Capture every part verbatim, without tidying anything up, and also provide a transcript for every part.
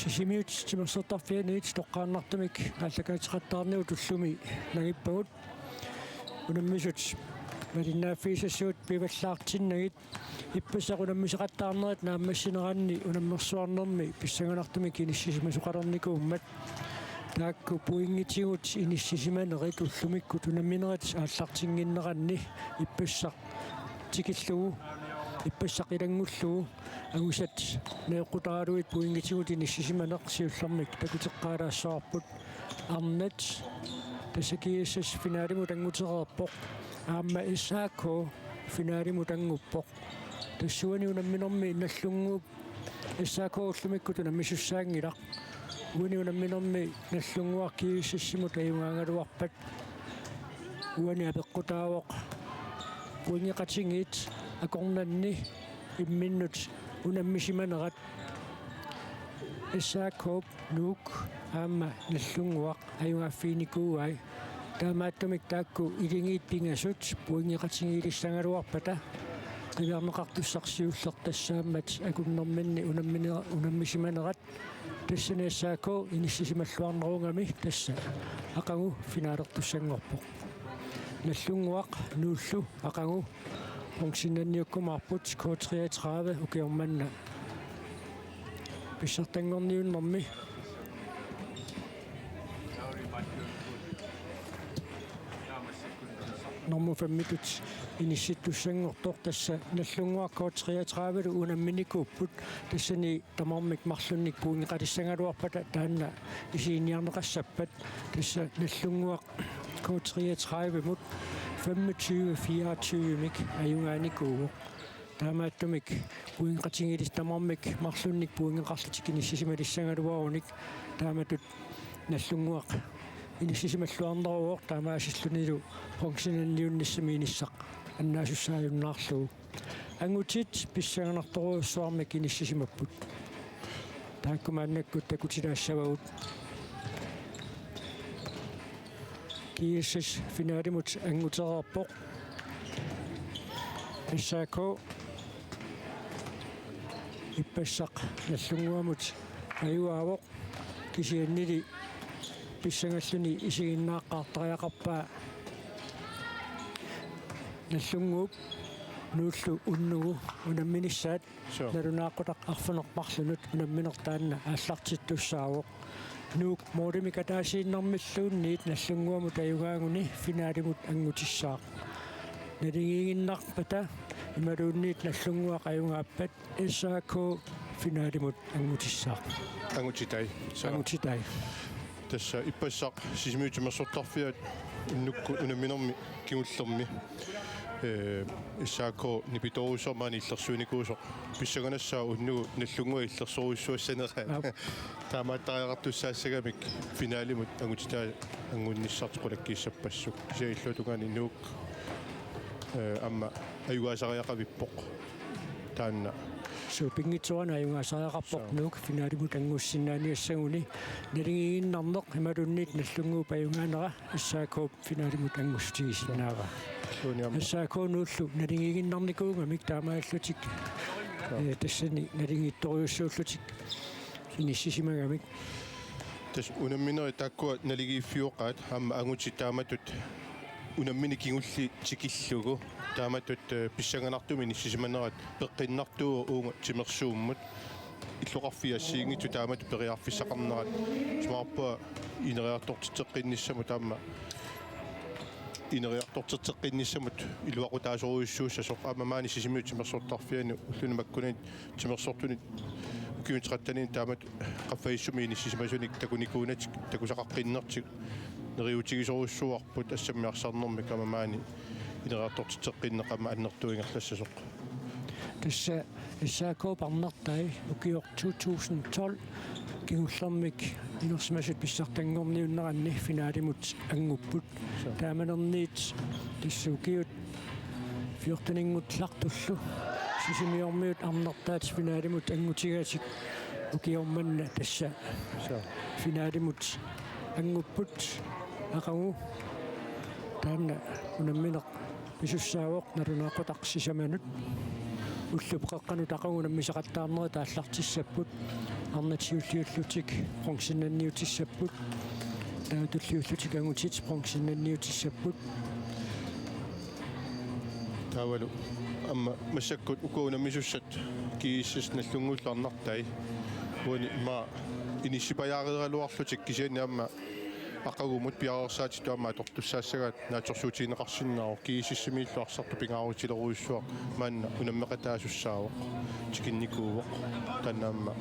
Sisimiut timersortarfianit toqqaannartumik aallakaatitaarnerat ullumi nangippagut. Unammisut malinnaaffigisassavut pivallaartinnagit. Ippassaq unammisaqattaarnerit naammassineranni unammersuarnermi pissanganartumik inissisimasoqalernikuummat. Taakku pointigut inissisimanerit ullumikkut unamminerit aallartinnginneranni ippassaq tikillugu, ippassaq ilanngullugu angusat najoqqutaraluit pointigut inissisimaneq siullermik takuteqqaalaassavarput. Arnat tassa G S S finalimut anngutereerpoq. Aamma S A K finalimut annguppoq. Tassuani unamminermi Nagdlunguup S A K ullumikkut unammisussaanngilaq. Uani unamminermi Nagdlunguaq G S S-imut ajugaagaluarpat uani apeqqutaavoq pointeqatigiit akornanni imminnut unammisimanerat. S A K-p Nuuk aamma Nagdlunguaq ajugaaffiginikuuai. Taamaattumik taakku iligiit pingasut pointeqatigiilissagaluarpata qiviarneqartussaq siulleq tassaammat akunnerminni unammine-, unammisimanerat. Tassani S A K inissisimalluarnerugami tassa aqagu finalertussanngorpoq. Nagdlunguaq Nuullu aqagu bronzennanniukkumaarput K treogtredive ukioq manna pissartanngorniunnermi nummer femmitut inissittussanngortoq. Tassa Nagdlunguaq K treogtredive unamminikuupput, tassani tamarmik marlunnik pointeqalissagaluarpata taanna isiginiarneqassappat. Tassa Nagdlunguaq K treogtredive-mut femogtyve fireogtyve-mik ajugaanikuuvoq. Taamaattumik pointeqatigiilissat tamarmik marlunnik pointeqarlutik inissisimalissagalugit. Taamatut Nagdlunguaq inissisimalluarneruvoq, taamaasillunilu bronzennanniunnissamut inissaq annaasussaajunnaarlugu. Angutit pissanganartorujussuarmik inissisimapput. Taakku maannakkut takutilaassavagut. G S S finalimut anngutereerpoq. S A K ippassaq Nagdlunguamut ajugaavoq. Kisiannili pissangalluni isiginnaaqqaartariaqarpaa Nagdlunguup Nuullu unnugu unamminissaat. Sure. Nalunaaqutaq arfineq-marlunut unammineq taanna aallartittussaavoq. Nuuk målimik ataasiinnarmilluunniit Nagdlunguamut ajugaaguni finalimut angutissaaq. Naligiiginnarpata imaluunniit Nagdlunguaq ajugaappat S A K finalimut angutissaaq. Angutitai. Sure. Angutitai. Tassa ippassaq Sisimiut timersortarfiat unnukkut unamminermi kingullermi, eh, S A K nipitorujussuarmik illersuinikuusoq. Pissanganassaaq unnugu Nagdlunguaq illersorujussuassaneraa. Aap. Taamaattariaqartussaassagamik finalimut angutitai angunnissartik qulakkiissappassuk. Kisianni illuatungaani Nuuk, eh, aamma ajugaasariaqavippoq. Taanna. Suu, pinngitsoorani ajugaasariaqarpoq. Suu. Nuuk finalimut angussisinnaaniassaguni naligiiginnarneq imaluunniit Nagdlunguup ajugaanera S A K-p finalimut angussutigisinnaavaa. Suuniam. S A K Nuullu naligiiginnarnikuugamik taamaallutik. Suu. Eh, tassani naligiittorujussuullutik inissisimagamik. Tassa unamminerit taakkua naligiiffioqaat aamma angutit taamatut unammineq kingulleq tikillugu taamatut, eh, pissanganartumik inissisimanerat peqqinnartuuvoq uunga timersuummut. Illoqarfiit assigiinngitsut taamatut periarfissaqarnerat isumaqarpunga ineriartortitseqqinnissamut aamma ineriartortitseqqinnissamut iluaqutaasorujussuussasoq aamma maani Sisimiut timersortarfiani ulluni makkunani timersortuni ukiuni tretteniini taamatut qaffasissumi inissisimasunik takunikuunatik takusaqaqqinnertik neriuutigisorujussuuarput assammik arsarnermik aamma maani ineriartortitseqqinneq aamma annertuut ingerlassasoq. Tassa S A K-p arnartai ukioq to tusind tolv kingullermik inersimasut pissartanngorniunneranni finalimut angupput. Suu. Taamanerniit tassa ukiut fjorteninngullartullu Sisimiormiut arnartaat finalimut angutigatik ukioq manna tassa. Suu. Finalimut angupput aqagu taanna unammineq pisussaavoq nalunaaqutaq sisamanut. Ullup qeqqanut aqagu unammisaqattaarnerit aallartissapput. arnat siulliullutik bronzennanniutissapput. Taava tulliullutik angutit bronzennanniutissapput. Taavalu aamma massakkut uku unammisussat G S S Nagdlunguullu arnartai. Uani immaqa inissipajaareeraluarlutik kisianni aamma aqagumut piareersaatitut aamma atortussaassagaat naatsorsuutigineqarsinnaavoq. G S S-imiillu arsartut pingaarutilerujussuaq maanna unammeqataasussaavoq, tikinnikuuvoq. Taanna aamma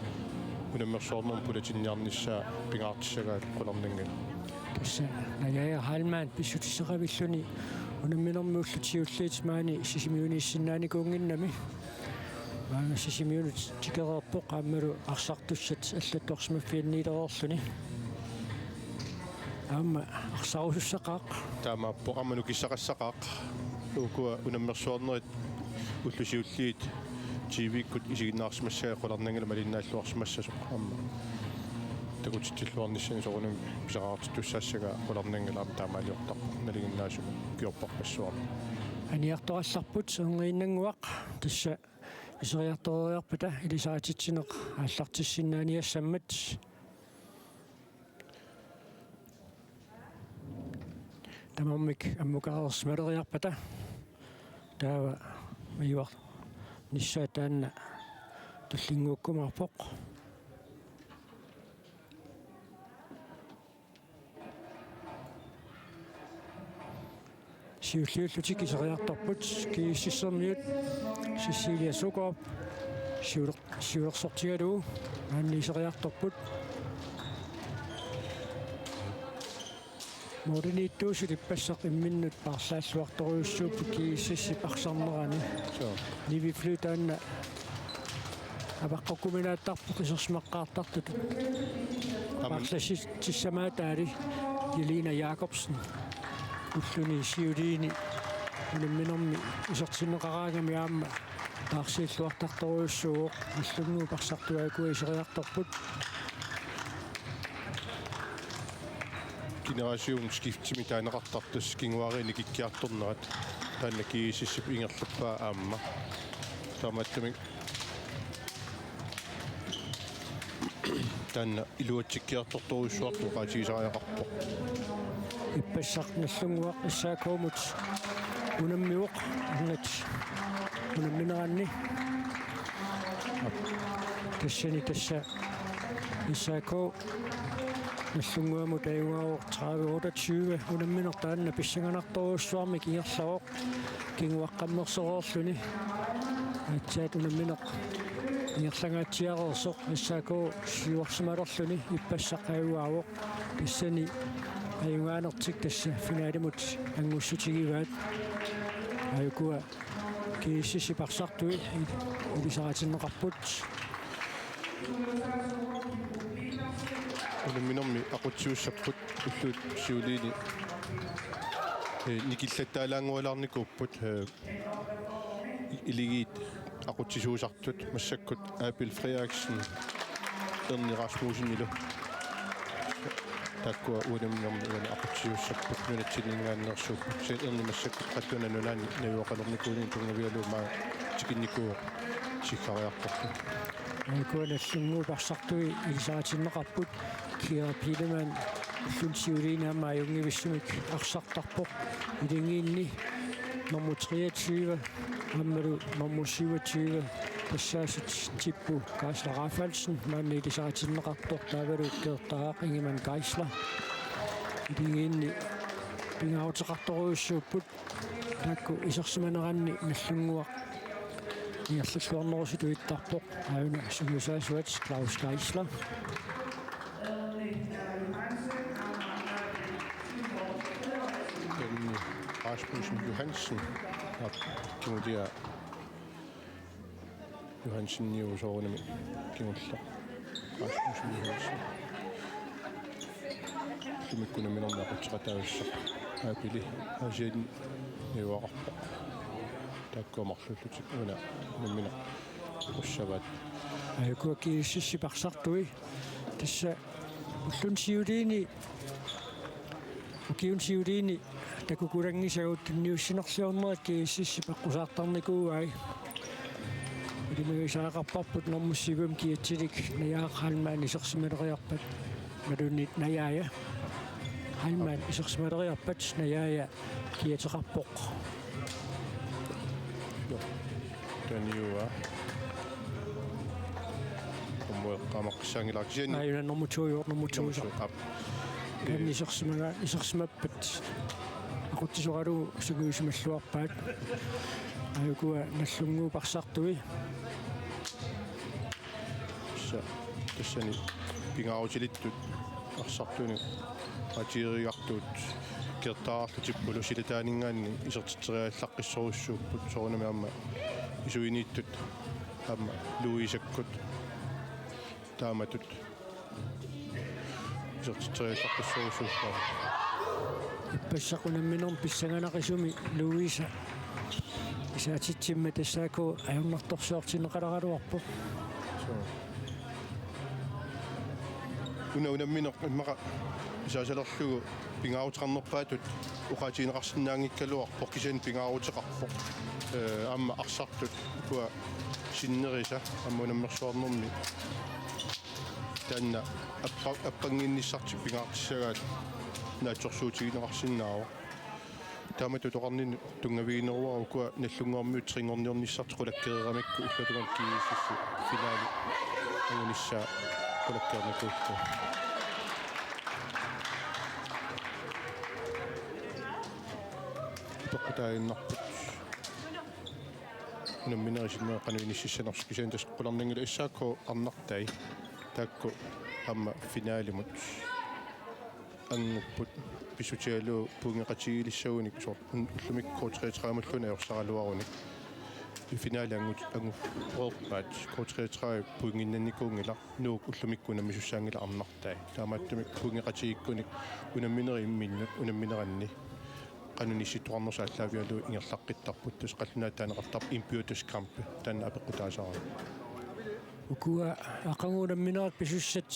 unammersuarnermut pulatinniarnissaa pingaartissagaat qularnanngilaq. Tassa Naja Heilmann pissutissaqavilluni unamminermi ullut siulliit maani Sisimiuniissinnaanikuunnginnami. Maanga Sisimiunut tikereerpoq aammalu arsartussat allattorsimaffianniilereerluni. Aamma arsarusussaqaaq. Taamaappoq, aamma nukissaqassaqaaq. Ukua unammersuarnerit ullut siulliit T V-kkut isiginnaarsimassagaat qularnanngilaq malinnaalluarsimassasoq, aamma takutitsilluarnissani soorunami pisaqartittussaassagaa qularnanngilaq, aamma taamaaliortarpoq nalinginnaasumik ukiorpassuarni. Aniartorallarput erniinnannguaq, tassa iseriartoreeriarpata ilisarititsineq aallartissinnaaniassammat. Tamarmik ammukareersimaleriarpata taava majuarnissaa taanna tullinnguukkumaarpoq. Siulliullutik iseriartorput G S S-ermiut. Cecilia Sukob siuler-, siulersortigalugu maani iseriartorput. Mooriniittuusut ippassaq imminnut paarlaalluartorujussuupput G S S-ip arsarnerani. Suu. Nivi Fly taanna avaqqukkuminaattarpoq isersimaqqaartartutut. Aamma paarlassitissamaataali Jelena Jacobsen ulluni siuliini unamminermi isertinneqaraangami aamma paarsiilluartartorujussuuvoq. Nagdlunguup arsartui ukua iseriartorput. Generation skiftimik taaneqartartut kinguaariinni kikkiartornerat taanna G S S-ip ingerlappaa aamma. Taamaattumik taanna iluatsikkiartortorujussuartut oqaatigisariaqarpoq. Ippassaq Nagdlunguaq S A K-mut unammivoq arnat unammineranni. Tassani tassa S A K Nagdlunguamut ajugaavoq tredive otteogtyve, unammineq taanna pissanganartorujussuarmik ingerlavoq kinguaqqammersoreerluni. Aatsaat unammineq ingerlangaatsiareersoq S A K siuarsimalerluni ippassaq ajugaavoq. Tassani ajugaanertik tassa finalimut anngussutigivaat. Ukua G S S-ip arsartui ilisaritinneqarput. Unamminermi aqutsisussapput ullut siuliini, eh, nikillattaalaanngualaarnikuupput, eh, iligiit aqutsisuusartut massakkut Abel Frederiksen, Erni Rasmussenilu. Taakkua unamminermi uani aqutsisussapput nunatsinninngaanneersuupput. Kisianni Erni massakkut qallunaat nunaanni najugaqalernikuulluni tunngavigalugu maani tikinnikuuvoq siggariartorluni. Ukua Nagdlunguup arsartui ilisaritinneqarput. Kira Biilemann ulluni siuliini aamma ajunngivissumik arsartarpoq. Iligiinni nummer treogtyve aammalu nummer syvogtyve tassaasut Tippu Geisler Rafaelsen maani ilisaritinneqartoq taavalu Gertaq Ingemann Geisler. Iligiinni pingaaruteqartorujussuupput taakku isersimaneranni Nagdlunguaq ingerlalluarnerusutut ittarpoq. Aajuna sungiusaasuat Claus Geisler. Benny Rasmussen Johansen. Aap, kingulia Johanseniuvoq soorunami kingulleq. Rasmussen Johansen. Ullumi unamminermi aqutseqataasussaq. Abeli Aasianni najugaqarpoq. Taakkua marluullutik una unammineq aqussavaat. Ukua G S S-ip arsartui tassa ulluni siuliini, ukiuni siuliini takukulanngisagut tunniussinerliornerat G S S-ip aqqusaartarnikuuai. Ilimagisariaqarparput normu syvimi kiatsilik Najaaq Heilmann isersimaleriarpat, imaluunniit Najaaja Heilmann isersimaleriarpat Najaaja kiateqarpoq. Taniua. Ummueqqaamaqqissaanngilaq kisianni. Aajuna nummer to, jo, nummer to. Nummer to, aap. Kan isersimaga-, isersimappat aqutsisoralugu sungiusimalluarpaat. Aajukua Nagdlunguup arsartui. Tassa, tassani pingaarutilittut arsartuni atierigartut kertaarlutippulu silataaninngaanniit isertitseriallaqqissorujussuupput soorunami aamma isuiniittut aamma Louisakkut taamatut isertitseriallaqqissorujussuupput. Ippassaq unamminermi pissanganaqisumi Louisa isaatitsimmat S A K ajornartorsiortinneqaleraluarpoq. Suu. Una unammineq immaqa isaasalerlugu pingaaruteqarnerpaatut oqaatigineqarsinnaanngikkaluarpoq kisianni pingaaruteqarpoq. Ee, aamma arsartut ukua sinnerisa aamma unammersuarnermi taanna appa-, appannginnissartik pingaartissagaat naatsorsuutigineqarsinnaavoq. Taamatut oqarninni tunngavigineruara ukua Nagdlunguarmiut trinngorniornissartik qulakkeereeramikku illuatungaani G S S finale angunissaa qulakkeernikuullugu. Peqqutaaginnarput. Unamminerit sinnerit qanoq inississanersut kisianni tassa qularnanngilaq S A K arnartai. Taakku aamma finalimut angupput pissutigalugu pointeqatigiilissagunik soorlu ullumikkut K treogtredive-mulluunniit ajorsaraluarunik. Finale angut-, anguporeerpaat K treogtredive pointinnannikuunngilaq, Nuuk ullumikkut unammisussaanngilaq arnartai. Taamaattumik pointeqatigiikkunik unamminerit imminnut unammineranni qanoq inissittoqarnersoq aallaavigalugu ingerlaqqittarput, tassa qallunaatut taaneqartarpoq indbyrdes kampe, taanna apeqqutaasarami. Ukua aqagu unamminerat pisussat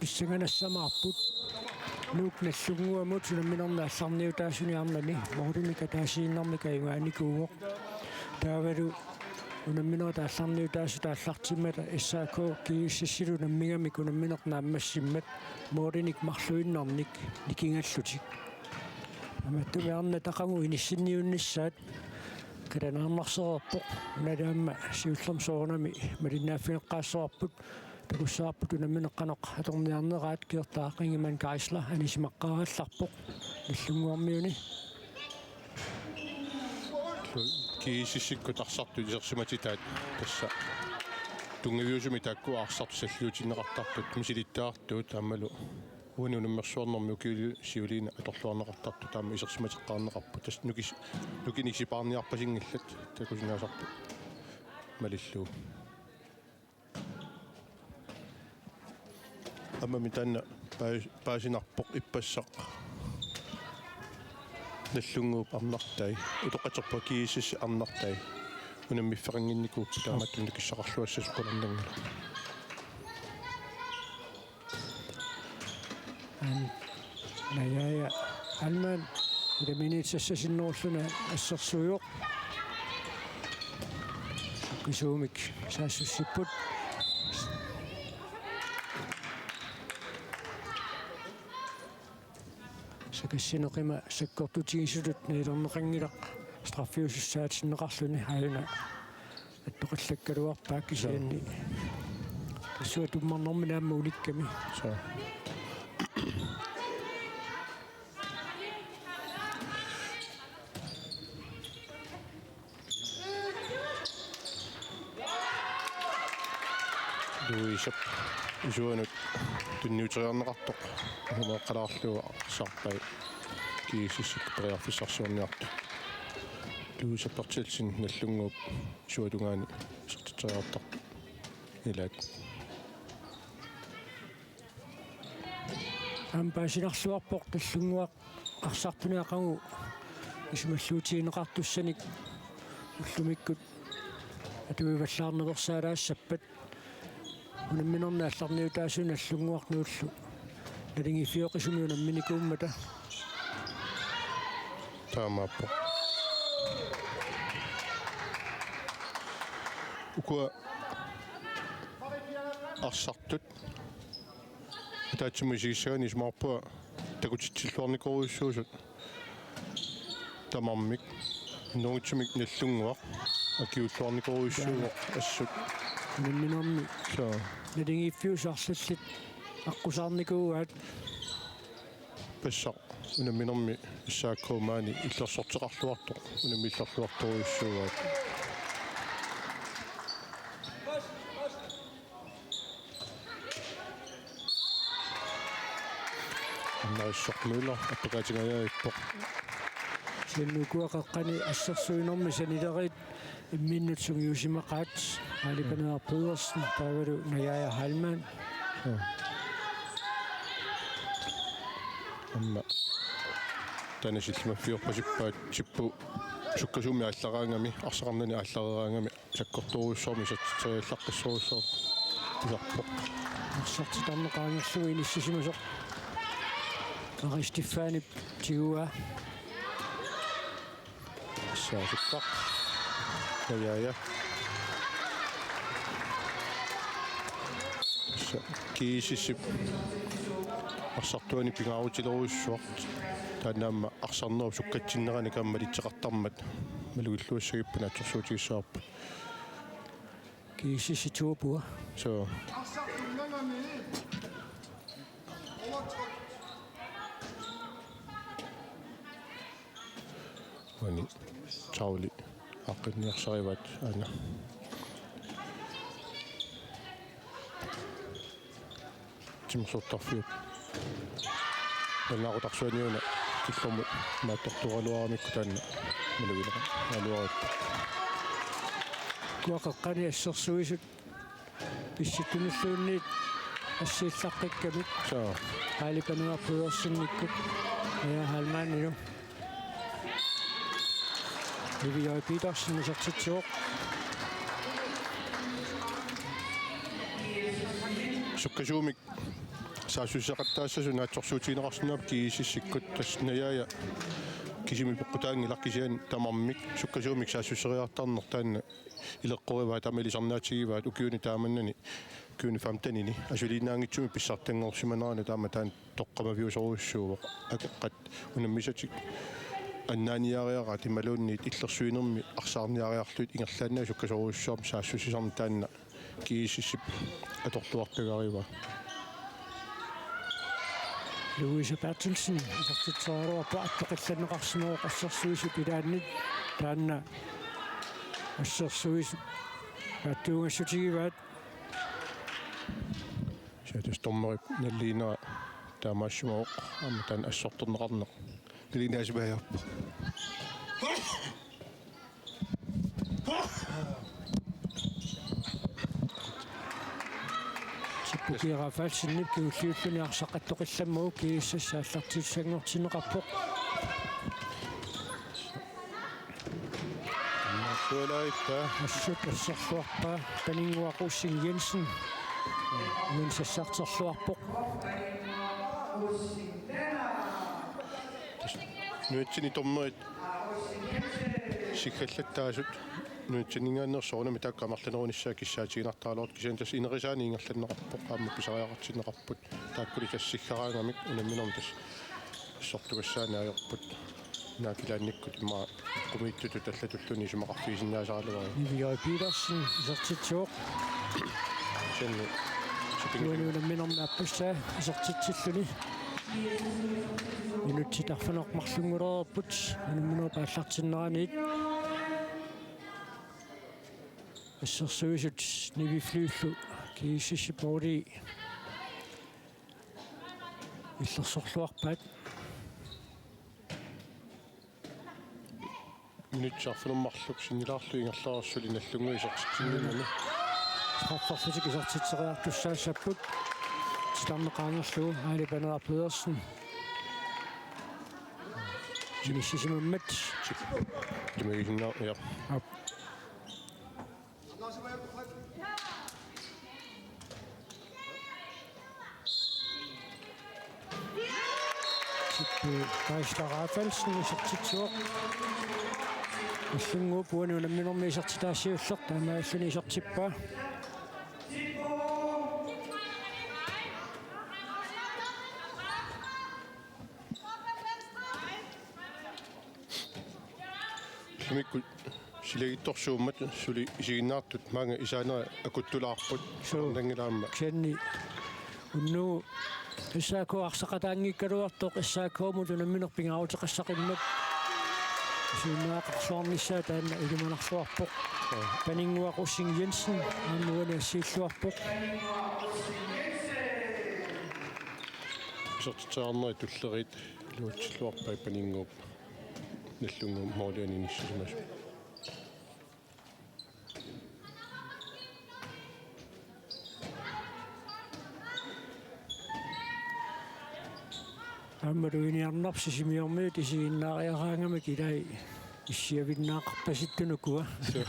pissanganassamaarput. Nuuk Nagdlunguamut unamminerni aallarniutaasuni arnani målinik ataasiinnarmik ajugaanikuuvoq. Taavalu unamminerit aallarniutaasut aallartimmata S A K G S S-illu unammigamik unammineq naammassimmat målinik marluinnarnik nikingallutik. Taamaattumik arnat aqagu inissinniunnissaat qilanaarnarsereerpoq. Una aamma siullermik soorunami malinnaaffigeqqaassavarput, takussavarput unammineq qanoq atorniarneraat. Kiortaaq Ingemann Geisler anisimaqqaarallarpoq Nagdlunguarmiuni. G S S-ikkut arsartut isersimatitaat tassa tunngaviusumik taakku arsartut salliutinneqartartut misilittagartuut aammalu uani unammersuarnermi ukiuliup siuliini atorluarneqartartut aamma isersimateqqaarneqarput. Tassa nukis-, nukinnik sipaarniarpasinngillat takusinnaasarput malillugu. Aammami taanna paa-, paasinarpoq ippassaq Nagdlunguup arnartai, utoqqatserpunga G S S arnartai unammiffeqannginnikuupput, taamaattumik nukissaqarluassasoq qularnanngilaq. An-, Najaaja Heilmann ilamiinit sassasinnerulluni assersuivoq. Sukkasuumik saassussipput. Sakassineq ima sakkortutigisutut nalilerneqanngilaq straffiusussaatinneqarluni, aajuna attoqallakkaluarpaa kisianni. Suu. Tassunga tummarnermini aamma ulikkami. Suu. Louisap isuanut tunniuteriarneqartoq. Uhumeeqqalaarlugu arsarpai G S S-ikkut periarfissarsiorniartut. Louisa Berthelsen Nagdlunguup isuatungaani isertitseriartartoq ilaat. Aamma paasinarluarpoq Nagdlunguaq arsartuni aqagu isumalluutigineqartussanik ullumikkut atuivallaarnaveersaalaassappat. Unamminerni aallarniutaasuni Nagdlunguaq Nuullu naligiiffioqisumik unamminikuummata. Taamaappoq. ukua arsartut ataatsimut isigissagaanni isumaqarpunga takutitsilluarnikorujussuusut tamarmik. Innerunngitsumik Nagdlunguaq akiulluarnikorujussuuvoq assut. Unamminermi. Soo. Naligiiffiusarlillit aqqusaarnikuuaat. Passaq unamminermi S A K maani illersorteqarluartoq unammillerluartorujussuuaat. Annarissoq Møller appakaatingajavippoq. Kisianni ukua qeqqani assersuinermi sanileriit imminnut sungiusimaqaat. Aali Paneeraq Pedersen taavalu Najaja Heilmann. Aamma taanna sillimaffiorpasippaat Tippu sukkasuumik aallaraangami, arsaqarnani aallaraangami sakkortoorujussuarmik isertitseriallaqqissorujussuarmik pisarpoq. Arsaq titarneq qaangerlugu inissisimasoq. Ari Stefani tiguaa. Saasukkaq. Najaja. Sa-, G S S-ip arsartuani pingaarutilerujussuaq. Taanna aamma arsarnerup sukkatsinnerani kammaliteqartarmat malugilluassagippat naatsorsuutigissavarput. G S S-ip tuupua. Soo. Uani Tauli aaqqinniarsarivaat aana. Timersortarfiup. Nalunaaqutarsuaniuna killormut maattortuugaluaramikku taanna. Malugineqaraluarippoq. Ukua qeqqani assersuisut pissittunulluunniit assiillaqqikkamik. Soo. Aali Paneeraq Pedersenikkut. Najaja Heilmannilu. Nivi J. Petersen isertitsivoq. Sukkasuumik saassussaqattaassasut naatsorsuutigineqarsinnaapput G S S-ikkut, tassa Najaja kisimi peqqutaanngilaq, kisianni tamarmik sukkasuumik saassusseriartarneq taanna ileqqorivaat, taama ilisarnaatigivaat ukiuni taamani, ukiuni femtenini asuliinnaanngitsumik pissartanngorsimaneranut, taama taanna toqqammaviusorujussuuvoq. Akeqqat unammisatik annaaniariaraat imaluunniit illersuinermi arsaarniariarlutik ingerlaannaq sukkasoorujussuarmik saassussisarneq taanna G S S-ip atorluartagarivaa. Louise Berthelsen isertitseriaraluarpoq, attoqqillanneqarsimavoq assersuisut ilaanni, taanna assersuisut attuugassutigivaat. Siatus dommerip nalliinera taamaassimavoq, aamma taanna assortorneqarneq naligiinnaasimajaappoq. Tippu P. Rafaelsenip kingulliulluni arsaq attoqqillammagu G S S aallartissanngortinneqarpoq. Suulaippa. Assut asserluarpaa Paninnguaq Rosing Jensen. Uani sassarterluarpoq. Nunatsinni dommerit siggallattaasut nunatsinninngaanneersut soorunami taakku amerlanerunissaat kissaatiginartaraluartut, kisianni tassa inerisaani ingerlanneqarpoq, aamma pisariaqartinneqarput. Taakkuli tassa siggaraangamik unamminermi tassa assortugassaani ajorput. Naakilaannikkut immaqa eqqumiitsutut allatulluni isumaqarfigisinnaasaraluarluni. Nivi J. Petersen isertitsivoq. Kisianni Uani unamminermi aappassaa isertitsilluni. Minutsit arfineq-marlunngulereerput unamminerup aallartinneraniit. Assersuisut Nivi Flyvllu G S S-ip måli illersorluarpaat. Minutsit arfineq-marluk sinnilaarlugit ingerlareersoq suli Nagdlunguup isertitsinerani. Strafferlutik isertitseriartussaassapput. Titarneq qaangerlugu, Aali Paneeraq Pedersen. Inissisimammat. Timigisinnaa-, ja. Aap. Tippu Kajsa Rafaelsen isertitsivoq. Nagdlunguup uani unamminermi isertitaa siulleq, taamaalilluni isertippaa. Ullumikkut silagittorsuummat suli isiginnaartut maanga isaanera akuttulaarput. Suu. Nanngilaamma. Kisianni unnugu S A K arsaqataanngikkaluartoq S A K-mut unammineq pingaaruteqassaqimmat. Isiginnaaqarluarnissaa taanna ilimanarluarpoq. Suu. Paninnguaq Ussing Jensen aamma uani assiilluarpoq. Isertitseriarnerit tulleriit iluatsilluarpai Paninnguup Nagdlunguup måliani inissisimasoq. Aammalu Iniarnarp Sisimiormiut isiginnaariaraangamik ilai issiavinnaaqarpasittunukua. Suu.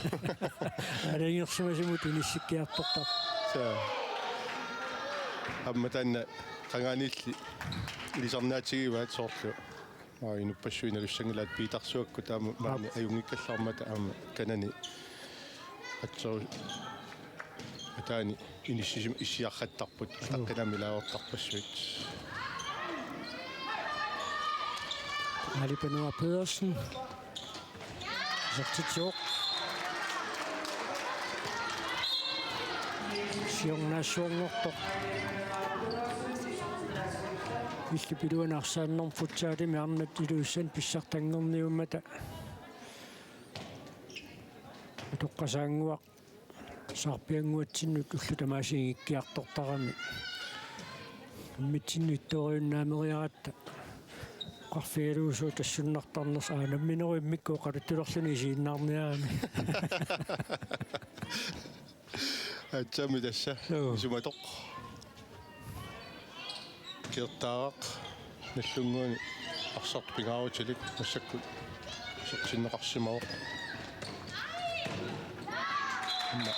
Aalajangersimasumut inissikkiartortarput. Suu. Aamma taanna qangaaniilli ilisarnaatigivaat soorlu. Aa, inuppassuit nalussanngilaat Piitarsuakkut taama maani. Aap. Ajunngikkallarmata aamma kanani atseru ataani inissisim-, issiarrattarput. Suu. Ataqqinami ilaasortarpassuit. Alipanua Pedersen. Isertitsivoq. Siornaassuanngortoq. Illup iluani arsaannermut futsalimi arnat Ilulissani pissartanngorniummata. Utoqqasaannguaq saarpiannguatsinnut ullut tamaasa inngikkiartortarami. Immitsinnut ittooriunnaameriaratta. Oqarfigalugu suut tassunnartarnersoq, aa, nammineq immikkut oqaluttulerluni isiginnaarniarami. Aatsaammi tassa. Joo. Isumatoq. Kiortaaraq. Nagdlunguani arsartoq pingaarutilik massakkut isertinneqarsimavoq. Aamma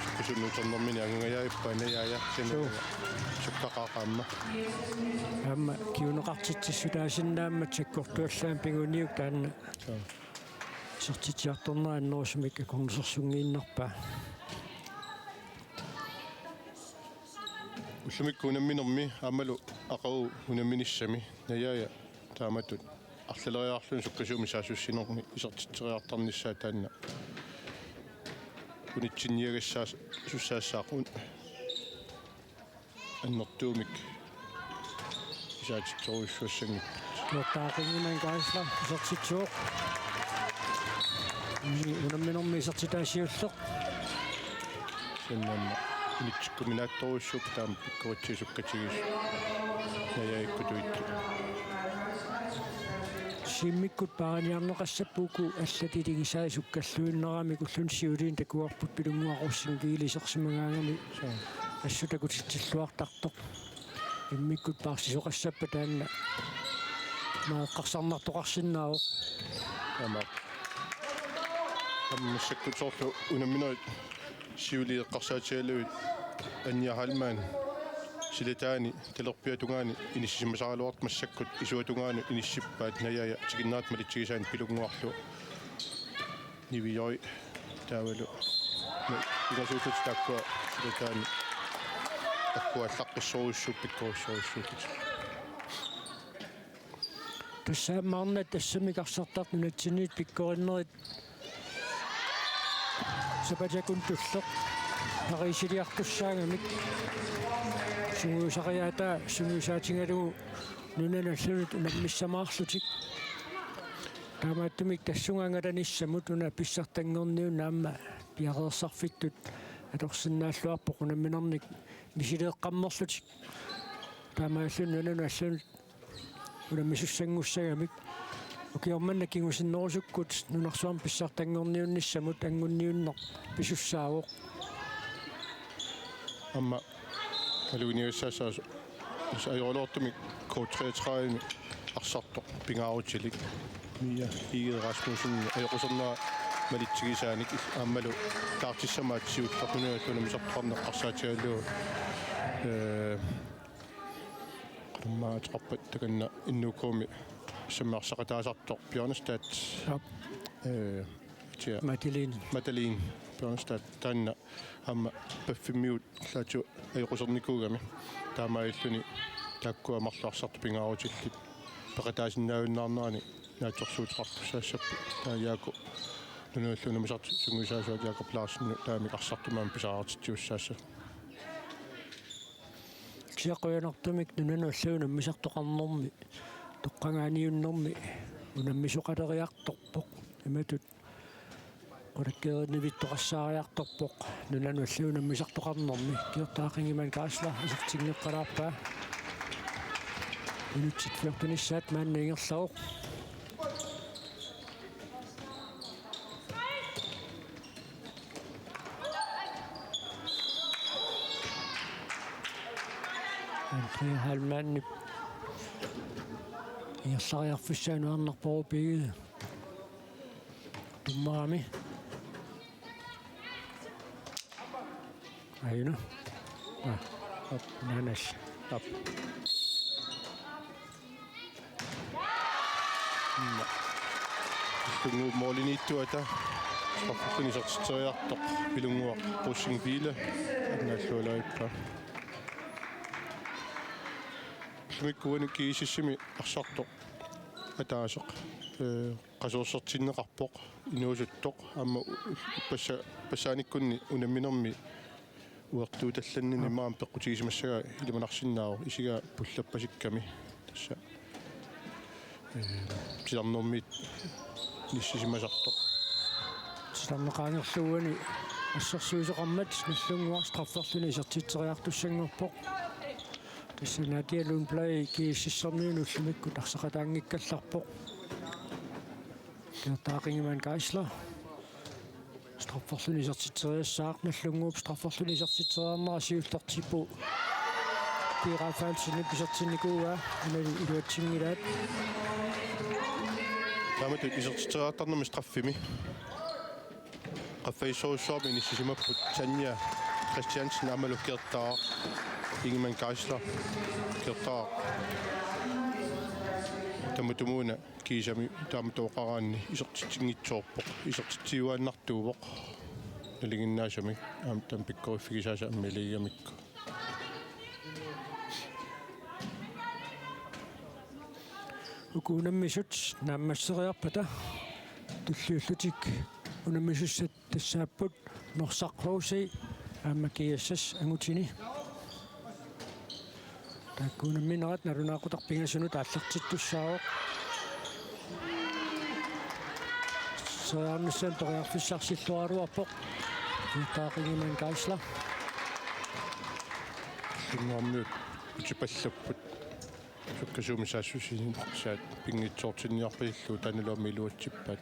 sukkusunnuuternermini angangajaappaa Najaaja. Suu. Sukkaqaaq aamma. Aamma kinguneqartitsissutaasinnaammat sakkortuallaamik piguniuk taanna. Joo. Isertitsiartornera annerusumik akornusersunngiinnarpaa. Ullumikkut unamminermi aammalu aqagu unamminissami Najaaja taamatut arlaleriarluni sukkasuumik saassussinermi isertitseriartarnissaa taanna unitsinniagassaassussaassaaq un-, annertuumik isaatitserujussuassanngippat. Kiortaaqinngimmat Geisler isertitsivoq. Unamminermi isertitaa siulleq. Sinnamma unitsikkuminaattorujussuupput taama pikkoritsigisukkatigisoq. Najaajakkut uittut. Immikkut paariniarneqassapput uku allat iligisai sukkalluinnaramik, ulluni siuliini takuarput Pilunnguaq Rosing Kiel isersimagaangami. Suu. Assut takutitsilluartartoq. Immikkut paarsisoqassappat taanna. Maa eqqarsarnartoqarsinnaavoq. Aamma. Aamma massakkut soorlu unamminerit siuliini eqqarsaatigalugit Anja Heilmann silataani talerpiata tungaani inissisimasaraluartoq, massakkut isuata tungaanut inissippaat Najaaja tikinnerata malitsigisaanik Pilunnguarlu Niviaraq taavalu. Pingasuullutik taakkua silataani akuallaqqissorujussuupput, pikkorissorujussuupput. Tassa aamma arnat tassamik arsartartut nunatsinniit pikkorinnerit sapatiakkut tulleq neriussiliartussaagamik sungiusariaataa sungiusaatigalugu nunanut allanut unammissamaarlutik. Taamaattumik tassunga angalanissamut una pissartanngorniunneq aamma piareersarfittut atorsinnaalluarpoq unamminernik misileeqqammerlutik. Taamaalilluni nunanut allanut unammisussanngussagamik. Ukioq manna kingusinnerusukkut nunarsuarmi pissartanngorniunnissamut anngunniunneq pisussaavoq. Aamma maluginiagassaassaaq ajoraluartumik K treogtredive arsartoq pingaarutilik Mia Egede Rasmussen ajoqusernera malitsigisaanik aammalu taartissamaat siullermik nunanut unammisortoqarneq eqqarsaatigalugu. Ee, Qanormaa ateqarpat takanna N U K-mi sammersaqataasartoq Bjørnestad. Aap. Ee, tia. Madeline. Madeline Bjørnstad taanna aamma P F-imiut arlaatigut ajoqusernikuugami. Taamaalilluni taakkua marluk arsartut pingaarutillit peqataasinnaajunnaarnerani naatsorsuuteqartussaassapput. Taava Jaaku nunanulluunniit unammisartut sungiusaasuat Jakob Larsenip taamik arsartumik aamma pisariaqartitsiussaassasut. Kisianni qujanartumik nunanut allanut unammisartoqarnermi, toqqagaaniunnermi unammisoqaleriartorpoq. Imatut qulakkeerinivittoqassaariartorpoq nunanut allanut unammisartoqarnermi. Kiortaaq Ingemann Geisler isertinngeqqalaarpaa. Minutsit fjortenissaat maanna ingerlavoq. Andrea Heilmannip ingerlariarfissaa nuannerpoq P G. Dommerimi. Aajuna. Ah, op, nanas. Op. Nallunguup målimiittuata strafferluni isertitseriartoq Pilunnguaq Rosing Biile annaallualaarippaa. Ullumikkuuani GSS-imi arsartoq ataaseq, ee, qasuersertinneqarpoq, inuusuttoq, aamma u-, u-, passa-, passaanikkunni unamminermi uertuutallannini, aa, maani peqqutigisimassagaa ilimanarsinnaavoq, isigaa pullappasikkami. Tassa, ee, titarnermiit inissisimasartoq. Titarneq qaangerlugu uani assersuisoqarmat Nallunguaq strafferluni isertitseriartussanngorpoq. Tassa Nadia Lundblad GSS-ermiunut ullumikkut arsaqataanngikkallarpoq. Kiortaaq Ingemann Geisler. Strafferluni isertitseriassaaq, Nallunguup strafferluni isertitseriarnera siullertippoq. Pia Rafaelsenip isertinnikuuaa, unali iluatsinngilaat. Taamatut isertitseriartarnermi straffimi qaffasissorujussuarmik inissisimapput Tanja Christiansen aammalu Kiortaaq Ingemann Geisler. Kiortaaq tamatumuuna kiisami taamatut oqaraanni isertitsinngitsoorpoq. Isertitsiuaannartuuvoq nalinginnaasumik aamma taama pikkoriffigisaasa ammiliigamikku. Uku unammisut naammasseriarpata tulliullutik unammisussat tassaapput Norsaq H C aamma GSS angutini. Taakku unamminerat nalunaaqutaq pingasunut aallartittussaavoq. Seriarnissaanut periarfissarsilluaraluarpoq Kiortaaq Ingemann Geisler. Nallunguarmiut utipallapput. Sukkasuumik saassussinissaat pinngitsoortinniarpasillugu taannalu aamma iluatsippaat.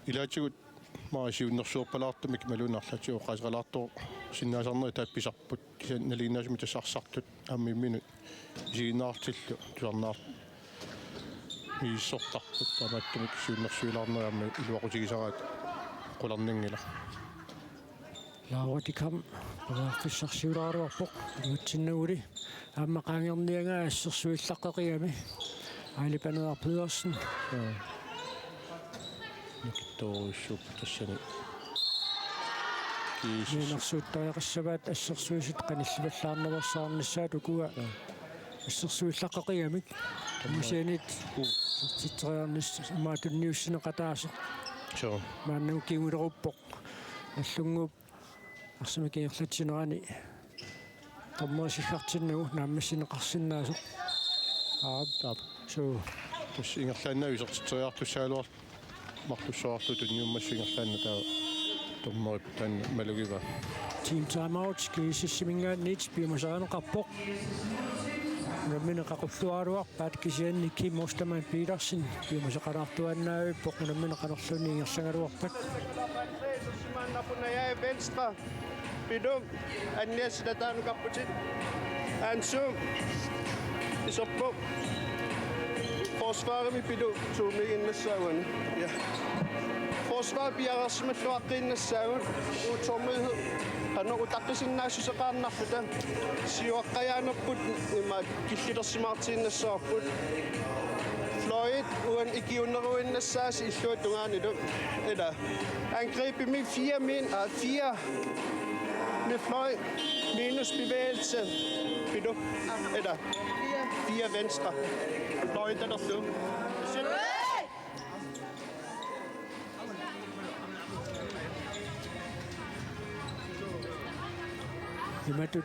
Ilaatigut maani siunnersuerpalaartumik imaluunniit arlaatigut oqaaseqalaartorsinnaasarnerit taakku pisarput. Kisianni nalinginnaasumik tassa arsartut aamma imminut isiginnaartillugu tusarnaar-, misissortarput, taamaattumik siunnersuilaarneri aamma iluaqutigisaraat qularnanngilaq. Laura Dikam periarfissarsiulaaraluarpoq, iluatsinnaguli aamma qaangerniagaa assersuillaqqeqigami. Aili Paneeraq Pedersen. Joo. Nikittoorujussuupput tassani. Kiisis. Mianersuuttariaqassavaat assersuisut qanillivallaarnaveersaarnissaat ukua. Joo. Assersuillaqqeqigamik. Tamaat. Musianit. Uu. Isertitseriarnissaq imaattunniussineqataasoq. Joo. Maannakkut kinguleruppoq. Nallunguup arsamik ingerlatsinerani dommerip siggartinnagu naammassineqarsinnaasoq. Aap. Aap. Suu. Tassa ingerlaannaq isertitseriartussagaluartoq marlussuarlu tunniummassuk ingerlaannaq taava dommerip taanna malugivaa. Team timeout GSS-iminngaanniit piumasarineqarpoq. Unammineq qaqulluaraluarpaat kisianni Kim Ostermann Petersen piumasaqalaartuaannavippoq unammineq qanorluunniit ingerlagaluarpat. Venstre. Piluk. Annias Latanu Kaputit. Ansum. Isorpoq. Forsvarimi Piluk. Suumiginnassaavani. Ja. Forsvar piareersimalluaqqiinnassaagut, utålmodighed. Qanoq utaqqisinnaassuseqaannarluta. Siuaqqajaanerput imaat killilersimaartiinnassavarput. Fløjit uani ikiuneruinnassaasi illuatungaanilu. Ila. Angribimi fire min, ah, fire med fløj minus bevægelse. Pilu. Ila. Fire venstre. Fløjit der, der Imatut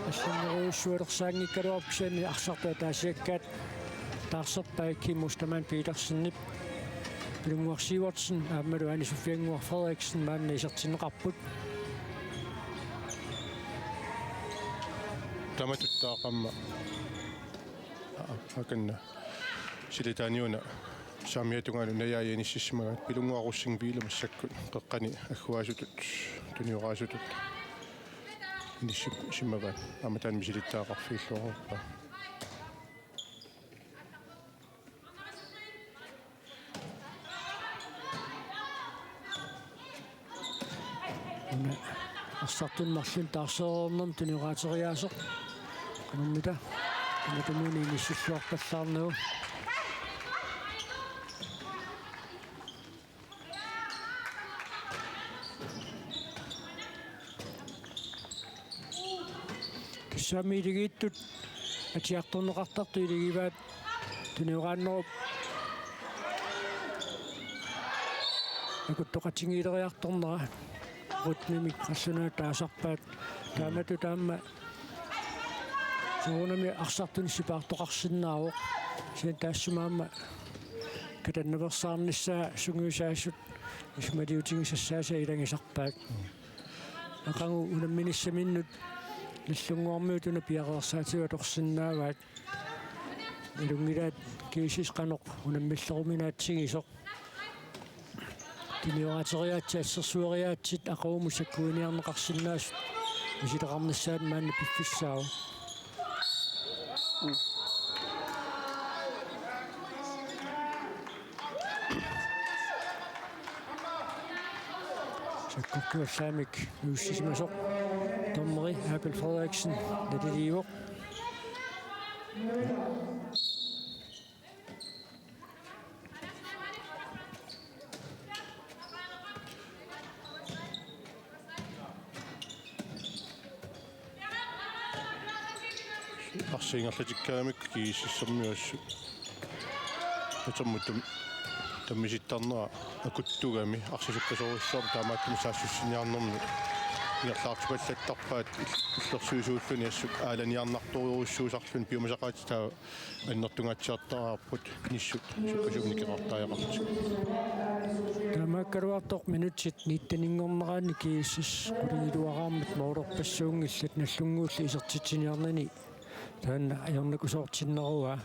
allannerujussualersaanngikkaluarpoq kisianni arsartut ataasiakkaat taarserpaat Kim Ostermann Petersenip, Pilunnguaq Sivertsen aammalu Ane Sofiannguaq Frederiksen maanna isertinneqarput. Tamatut taaqamma. Aa, akanna. Silitaaniuna saamiata tungaanut najaanik inississimagaat. Pilunnguaq Rosing Wille massakkut qeqqani agguaasutut, tunioraasutut inissim-, simmavaat. Aamma taanna misilittagaqarfigilluarpaa. Una arsartuni marlunni taarsereernermi tunioraateriaaseq. Qanormita. Tamatumuuna inissilluarpallaarnagu. Tassami iligiittut atiartorneqartartut iligivaat tunioraannerup akuttoqatigiileriartornera. Rytmimik qallunaatut taasarpaat. Taamatut aamma soorunami arsartuni sipaartoqarsinnaavoq. Kisianni taassuma aamma katannaveersaarnissaa sungiusaasut isumaliutigisassaasa ilagisarpaat. Aqagu unamminissaminnut Nagdlunguarmiut una piareersaatigut atorsinnaavaat. Nalunngilaat G S S qanoq unammilleruminaatsigisoq. Tunioraateriaatsit, assersueriaatsit aqagumut sakkuiniarneqarsinnaasut misileqarnissaat maanna piffissaavoq. Sakkortuallaamik nuussisimasoq dommeri Abel Frederiksen naliliivoq. Arsaq ingerlatikkaangamikku G S S-ermiut assut. Utermut tam-, tammisittarnera akuttugami arsaq sukkasoorujussuarmik taamaattumik saassussiniarnermi ingerlaartipallattarpaat ill-, illersuisuulluni assut aalaniarnartorujussuusarluni piumasaqaatit taava annertungaatsiartaraarput nissut sukkasuumik nikeqartariaqartut. Taamaakkaluartoq minutsit nitteninngorneraanni G S S qulingiluaraarmat moolerpassuunngillat, Nagdlunguullu isertitsiniarnani taanna ajornakusoortinneruaa.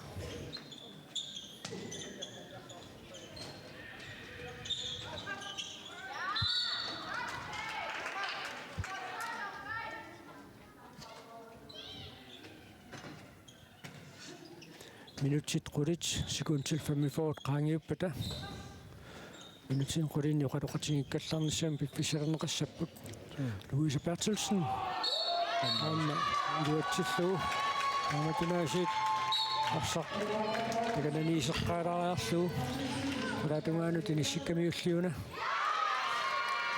Minutsit qulit sekundit femogfyrre qaangiuppata. Minutsit qulit oqaloqatigiikkallarnissamut piffissalerneqassapput. Louise Berthelsen. Aamma iluatsillugu. Aamma tunaasiit arsaq. Takananiiseqqaalaariarlugu. Qulaatungaanut inissikkamiulliuna.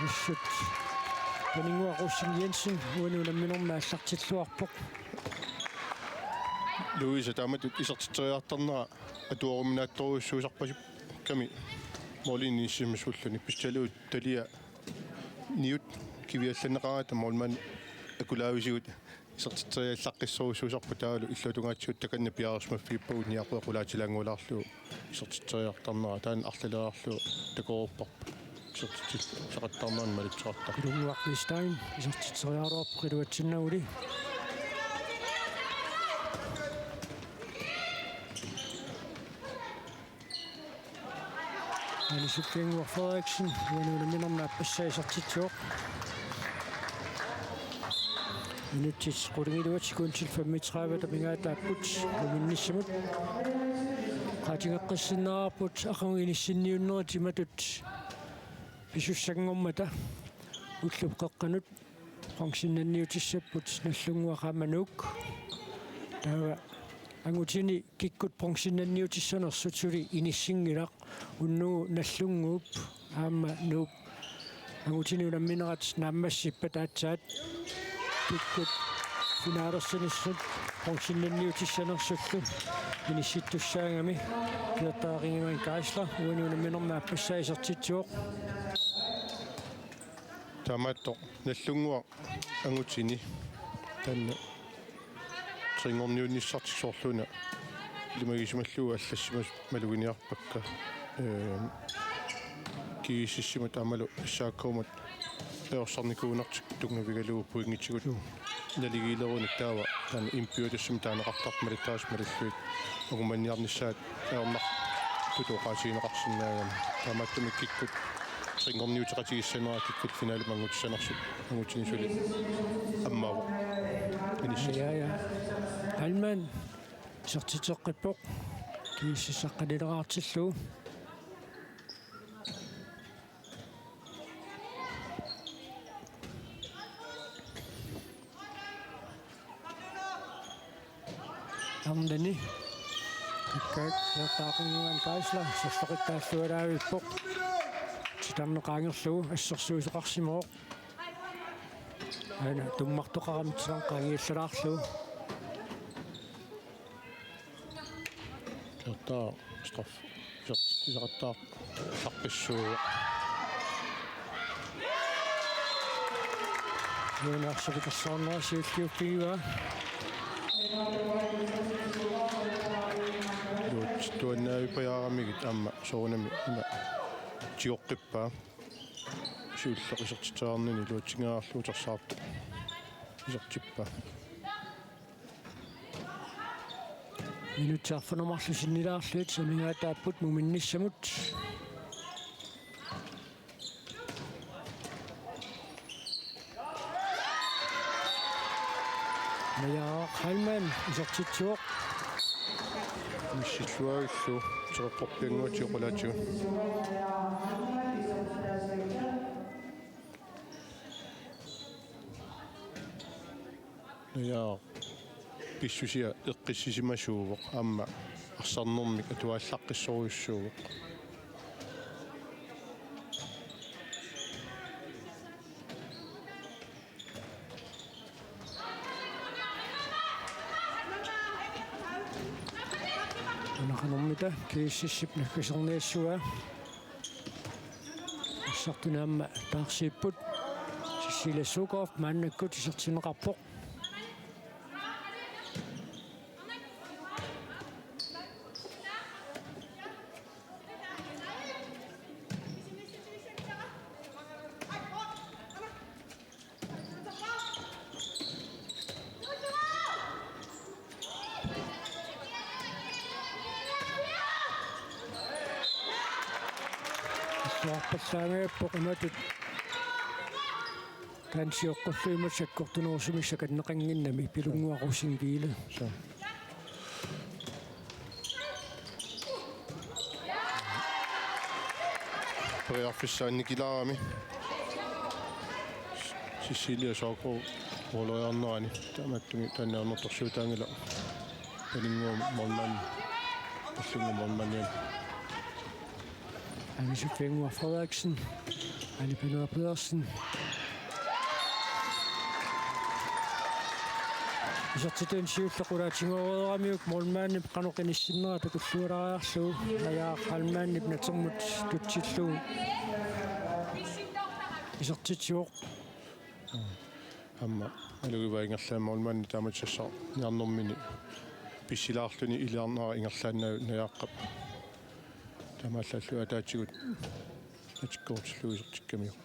Assut. Pilunnguaq Rosing Jensen uani unamminermi aallartilluarpoq. Louise taamatut isertitseriartarnera atuaruminaattorujussuusarpasikkami målimi inissisimassuulluni pissutigalugu talia niut kiviallanneqaratta målmand akulaavisigut isertitseriallaqqissorujussuusarput taavalu illuatungaatsigut takanna piareersimaffigippagut niaqua qulaatilaannguulaarlugu isertitseriartarnera taanna arlaleriarlugu takoreerparput isertitsissaqattaarnerani malitseqartarpoq. Pilunnguaq Vestheim isertitseriaraluarpoq iluatsinnaguli. Ane Sofiannguaq Frederiksen uani unamminermi aappassaa isertitsivoq. Minutsit qulingiluat sekundit femogtredive amigaataapput unamminnissamut. Oqaatigeqqissinnaavarput aqagu inissinniunnerit imatut pisussanngormata ullup qeqqanut bronzennanniutissapput Nagdlunguaq aamma Nuuk. Taava angutini kikkut bronzennanniutissanersut suli inissinngilaq, unnugu Nagdlunguup aamma Nuup angutini unamminerat naammassippat aatsaat kikkut finaalersinersut bronzennanniutissanersullu inissittussaagami. Kiortaaqingiman Kaisla uani unamminermi aappassaa isertitsivoq. Taamaattoq Nagdlunguaq angutini taanna trinngorniunnissartik soorluuna ilimagisimallugu allassimasut maluginiarpakka. Ehm, GSS-imut aammalu S A K-mut perorsarnikuunertik tunngavigalugu pointitsigut naligiilerunik taava taanna impiutassamik taaneqartartut malittarisut malillugit angumaniarnissaat ajornartutut oqaatigineqarsinnaagami. Taamaattumik kikkut trinngorniuteqatigissanerat kikkut finaalimut angutissanersut angutini suli ammaavoq. Inissat. Ja, ja. Palman isertitseqqippoq. GSS aqqanileraartillugu. Arnani. Ikkaat Kiortaaqingiman Kaisla serloqittaallualaavippoq. Titarneq qaangerlugu assersuisoqarsimavoq. Aana tummartoqarami titarneq qaangiallalaarlugu. Kiortaaq straffe isertitsisaqattaartarpassuuvoq. Juuniorsupitorsuarnera siulliuppigivaa. Iluatsittuannavipajaaramigit aamma soorunami una tigoqqippaa. Siulleq isertitseriarnini iluatsinngilluinnarlugu utersaartoq isertippaa. Minutsit arfineq-marluk sinnilaarlugit amigaataapput muminnissamut. Najaaq Heilmann isertitsivoq. Missilluavillu teqeqqorpiannguatigut qulaatigut. Najaaq pissusia eqqissisimasuuvoq, aamma arsarnermik atuaallaqqissorujussuuvoq. Una qanormita GSS-ip naggaserniassavaa. Assartuni aamma taarsiipput. Cecilia Sukov maannakkut isertinneqarpoq. Suarpallaangajappoq imatut. Taanna sioqqullugu imatut sakkortunerusumik sakanneqannginnami Pilunnguaq Rosing Wiele. Suu. Periarfissaannikilaarami. Cecilia Sukov måleriarnerani. Taamaattumik taanna ajornartorsiutaanngilaq. Paninnguaq målmand. Pallungu målmandiani. Anne Sofie Nguaq Frederiksen. Anne Peder Pedersen. Isertitani siulleq qulaatigooreeramiuk målmandip qanoq inissinnera takullualaariarlugu. Najaaq Heilmannip natermut tutsillugu isertitsivoq. Aamma malugivaa ingerlaannaq målmandi taamatissassarniarnermini pissilaarluni iliarnera ingerlaannaq Najaaqqap. Taamaallaat ataatigut atikkoortillugu isertikkamiuk.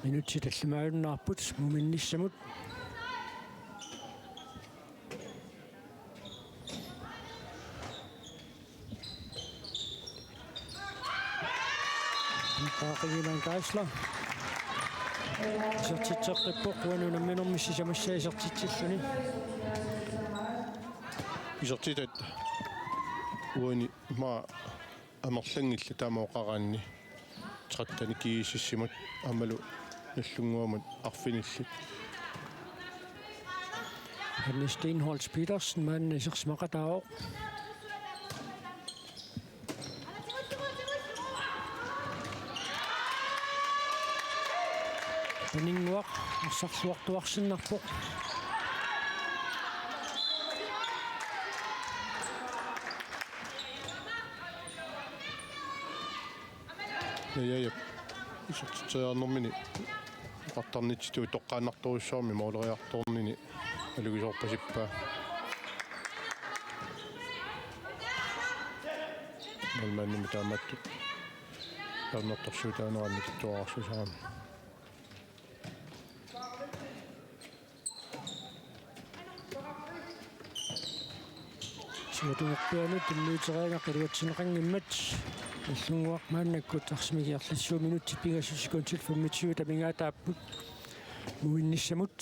Minutsit tallimaajunnaarput muminnissamut. Kiortaaqingiman Kaisla. Isertitseqqippoq uani unamminermi sisamassaa isertitsilluni. Isertitat uani maa amerlanngillat taama oqaraanni. tretten GSS-imut aammalu Nagdlunguamut arfinillit. Hanne Steenholdt Petersen maanna isersimaqataavoq. Paninnguaq arsarluartuarsinnarpoq. Najajap isertitseriarnermini oqartarnitsitut toqqaannartorujussuarmik mooleriartornini alugisoorpasippaa. Målmandimit taamaattut hjørnertorsiutaanera annikitsuararsuusaramik. Siutungerpianut tunniuteriaraq iluatsinneqanngimmat Nagdlunguaq maannakkut arsamik ingerlassuup minutsit pingasut sekundit femogtyve amigaataapput muminnissamut.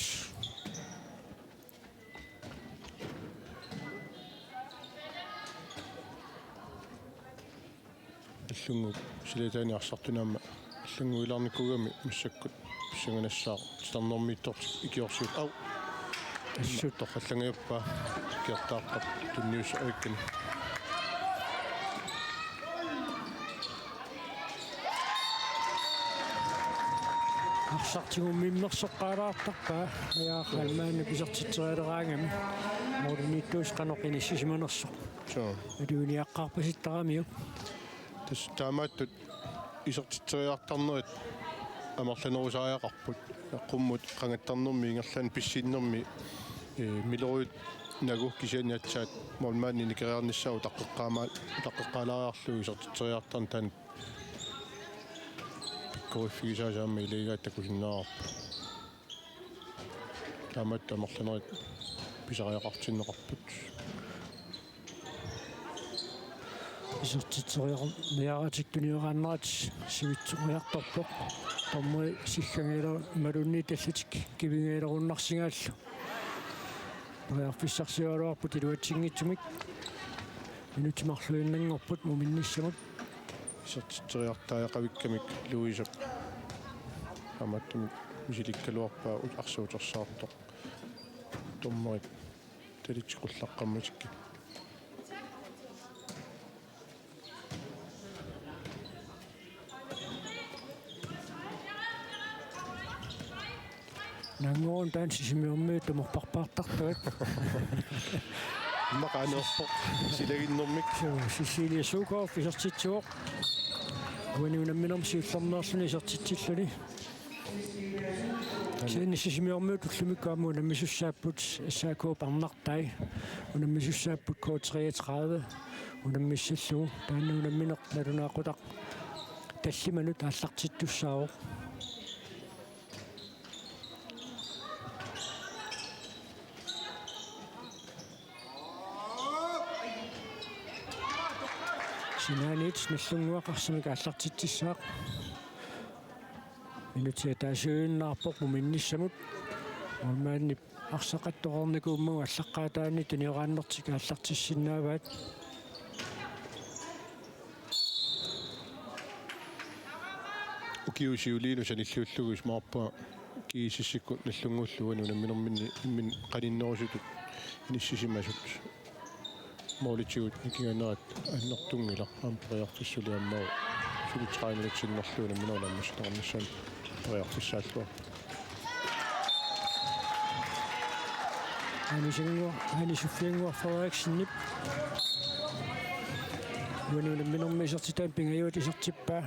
Nagdlunguup silataani arsartunik aamma Nagdlunguup ilaarnikuugami massakkut pissanganassaaq titarnermiittoq ikiorsiut, au. Assut torrallangajappaa, ikiortaarpaa tunniussaq avikkani. Arsaq tigummiimmersoqqaalaartarpaa, Najaaq Heilmann isertitserialeraangami. Målimiittuusoq qanoq inissisimanersoq. Suu. Atuiniaqqaarpasittaramiuk. Tassa taamaattut isertitseriartarnerit amerlanerusariaqarput. Qummut qangattarnermi ingerlaannaq pissinnermi, ee, mileruit nagu kisianni aatsaat målmandi nikeriarnissaa utaqqeqqaama-, utaqqeqqaalaariarlugu isertitseriartarneq taanna pikkoriffigisaasa aamma ilagigaat takusinnaavarput. Taamaattumik amerlanerit pisariaqartinneqarput. Isertitseriarniaratik tunioraannaat sivitsoriartorpoq. Dommeri siggangajalu imaluunniit allatik kivingajalunnarsigaallu. Periarfissarsiugaluarput iluatsinngitsumik. Minutsit marluinnanngorput muminnissamut. Isertitseriartariaqavikkamik Louisep taamaattumik misilikkaluarpaa ut-, arsaq utersaartoq. Dommerit talitsikkullaqqammatikka. Nangorun taanna Sisimiormiut tumorparpaartartuat. Immaqa aneerpoq silaginnermik. Suu, Cecilie Sukov isertitsivoq. Uani unamminermi siullermeerluni isertitsilluni. Kisianni Sisimiormiut ullumikkut aamma unammisussaapput S A K Parnartai. Unammisussaapput K treogtredive. Unammissallugu taanna unammineq nalunaaqutaq tallimanut aallartittussaavoq. Sinaaniit Nagdlunguaq arsamik aallartitsissaaq. Minutsit ataasiinnarpoq muminnissamut. Målmandip arsaq attoreernikuummagu aallaqqaataani tunioraannertik aallartissinnaavaat. Ukiut siuliini sanilliullugu isumaqarpunga GSS-ikkut Nagdlunguullu uani unamminerminni imminut qaninnerusutut inissisimasut. Målitigut nikinganerat annertunngilaq, aamma periarfissaq suli aamma suli tredive minutsit sinnerlugu unamminerup naammassineqarnissaanut periarfissaalluarpoq. Anisannguaq, Anisuffiannguaq Frederiksenip uani unamminermi isertitaani pingajuat isertippaa.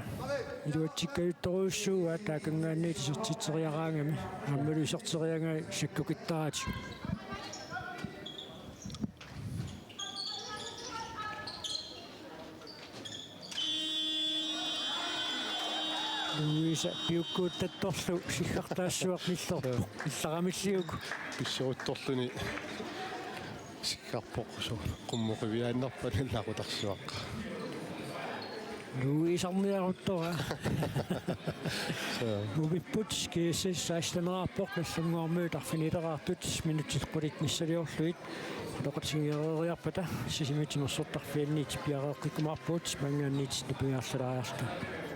Iluatsikkajuttorujussuuaat taakanngaanniit isertitseriaraangami. Aammalu iserteriagai sakkukittaratik. Louise piukkuuttattorlu siggartaassuaq nillerpoq. Nillaramilliuk. Pissoruttorluni siggarpoq, suu, qummuqiviaannarpat nilaaqutarsuaq. Louisarniaruttoraa. Suu. Mumipput GSS sekstenerarpoq, Nagdlunguarmiut arfinileraartut, minutsit qulit missiliorlugit. Utoqatingereeriarpata Sisimiut timersortarfianniit piareeqqikkumaarpugut, maanngaanniit nipigiarlalaariarluta.